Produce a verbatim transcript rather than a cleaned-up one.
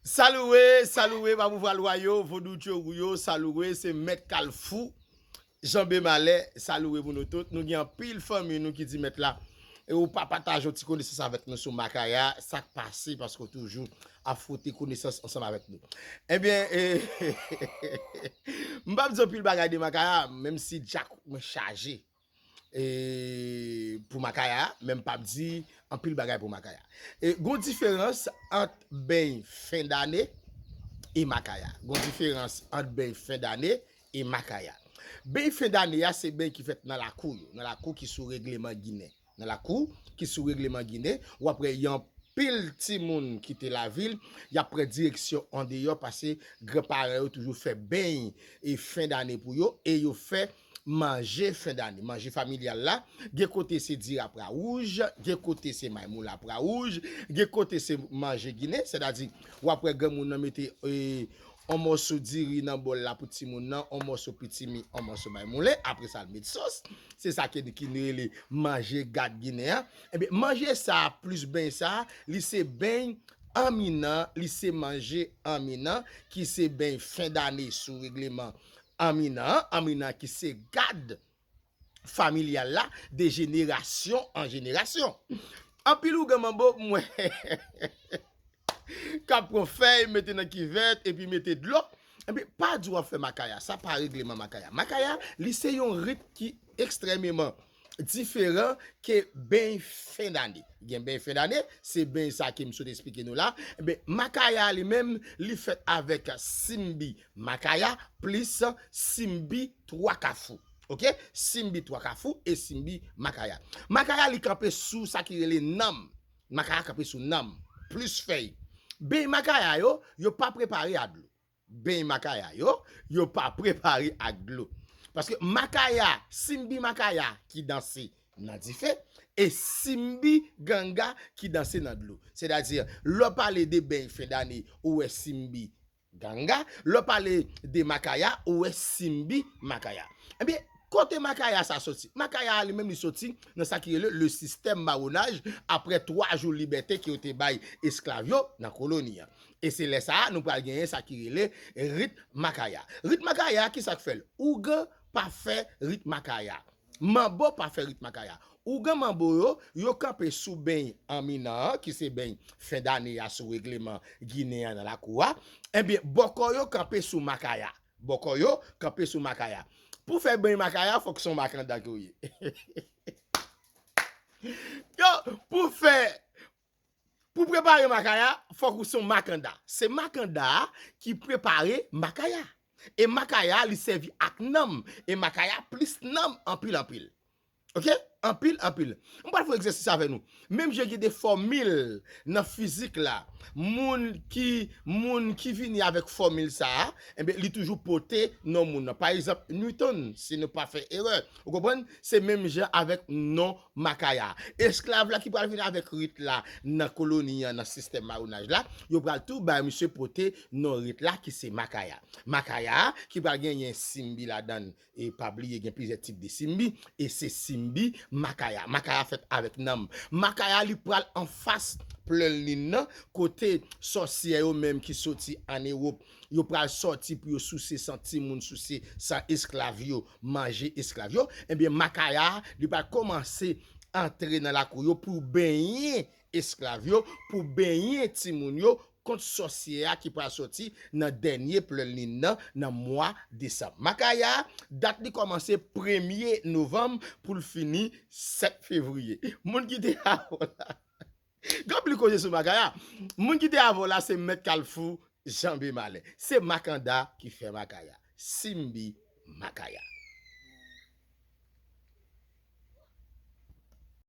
Salouwe, salouwe, Mamouvwa Lwa yo, Vodou Tchorou yo, salouwe, se Mèt Kalfou, Janbe Malè, salouwe pou nou tout. Nou gen anpil fanmi nou ki di Mèt la, e ou pa pataje yon ti konesans avèk nou sou Makaya, sa k pase, paske w toujou ap fwote konesans ansanm avèk nou. Ebyen, e, m p ap di anpil bagay de Makaya, menm si Dyak mwen chaje e, pou Makaya, men m p ap di anpil bagay pou Makaya. E, gon diferans ant beny fen dane e Makaya. Gon diferans ant beny fen dane e Makaya. Beny fen dane a, se beny ki fèt nan lakou yo, nan lakou ki sou regleman ginen. Nan lakou ki sou regleman ginen, w ap wè yon pil timoun kite lavil, y ap pran direksyon andeyò, paske granparan yo toujou fè beny e fen dane pou yo, e yo fè manje fen dane, manje familyal la. Gen kote se diri a pral wouj, gen kote se maymoula pral wouj, gen kote se manje ginen, sètadi w ap wè granmoun nan mete, e, yon mòso diri nan bòl la pou timoun nan, yon mòso pitimi, yon mòso maymoulen, apre sa l met sòs. Se sa ke, ki nou rele manje gad ginen an. Ebyen, manje sa a plis beny sa a, li se beny anminan, li se manje anminan, ki se beny fen dane sou regleman anminan an, anminan ki se gad familyal la, de jenerasyon an jenerasyon. Anpil ougan manbo, mwen, k ap pran fèy, mete nan kivèt, epi mete dlo. Epi, pa di w ap fè Makaya, sa pa regleman Makaya. Makaya, li se yon rit ki ekstrèmeman diferan ke beny fen dane. Gen beny fen dane, se beny sa ke m sot esplike nou la. Ebyen, Makaya li menm, li fèt avèk simbi Makaya plis simbi twa kafou. Oke? Simbi twa kafou e simbi Makaya. Makaya li kanpe sou sa ki rele nanm. Makaya kanpe sou nanm. Plis fèy. Beny Makaya yo, yo pa prepare a dlo. Beny Makaya yo, yo pa prepare ak dlo. Paske Makaya, simbi Makaya ki danse nan dife, e simbi Ganga ki danse nan dlo. Sètadi, lè w pale de beny fen dane, ou wè simbi Ganga, lè w pale de Makaya, ou wè simbi Makaya. Ebyen, kote Makaya sa soti? Makaya a li menm li soti nan sa ki rele le système marronnage, aprè twa jou libète ke yo te bay esklav yo nan koloni an. E se lè sa a, nou pral genyen sa ki rele rit Makaya. Rit Makaya, ki sa k fè l? Ougan pa fè rit Makaya. Manbo pa fè rit Makaya. Ougan manbo yo, yo kanpe sou beny anminan an, ki se beny fen dane a sou regleman ginen an nan lakou a. Ebyen, bòkò yo kanpe sou Makaya. Bòkò yo kanpe sou Makaya. Pou fè beny Makaya, fòk se yon makanda ke w ye. Yo, pou fè, pou prepare Makaya, fòk ou se yon makanda. Se makanda a ki prepare Makaya. E Makaya, li sèvi ak nanm. E Makaya plis nanm anpil, anpil. Oke? Anpil, anpil. M pral fè yon egzèsis avè nou. Menm jan gen de fòmil nan fizik la, moun ki, moun ki vini avèk fòmil sa a, enben, li toujou pote non moun nan. Pa egzanp, Newton, si nou pa fè erè. Ou konprann? Se menm jan avèk non Makaya. Esklav la ki pral vin avèk rit la nan koloni an, nan sistèm mawonaj la, yo pral tou bay misye pote non rit la ki se Makaya. Makaya ki pral genyen simbi ladan l, e pa bliye gen plizyè tip de simbi, e se simbi Makaya. Makaya fèt avèk nanm. Makaya li pral anfas plèn lin nan, kote sòsyè yo menm ki soti ann Ewòp, yo pral sòti pou yo souse san timoun, souse san esklav yo, manje esklav yo. Ebyen, Makaya, li pral kòmanse antre nan lakou yo pou benyen esklav yo, pou benyen timoun yo kont sòsyè a ki pral sòti nan dènye plèn lin nan, nan mwa desanm. Makaya, dat li kòmanse premye novanm pou l fini sèt fevriye. Moun ki te avan la, gen anpil koze sou Makaya. Moun ki te avan la, se Mèt Kalfou, Janbe Malè. Se makanda ki fè Makaya. Simbi Makaya.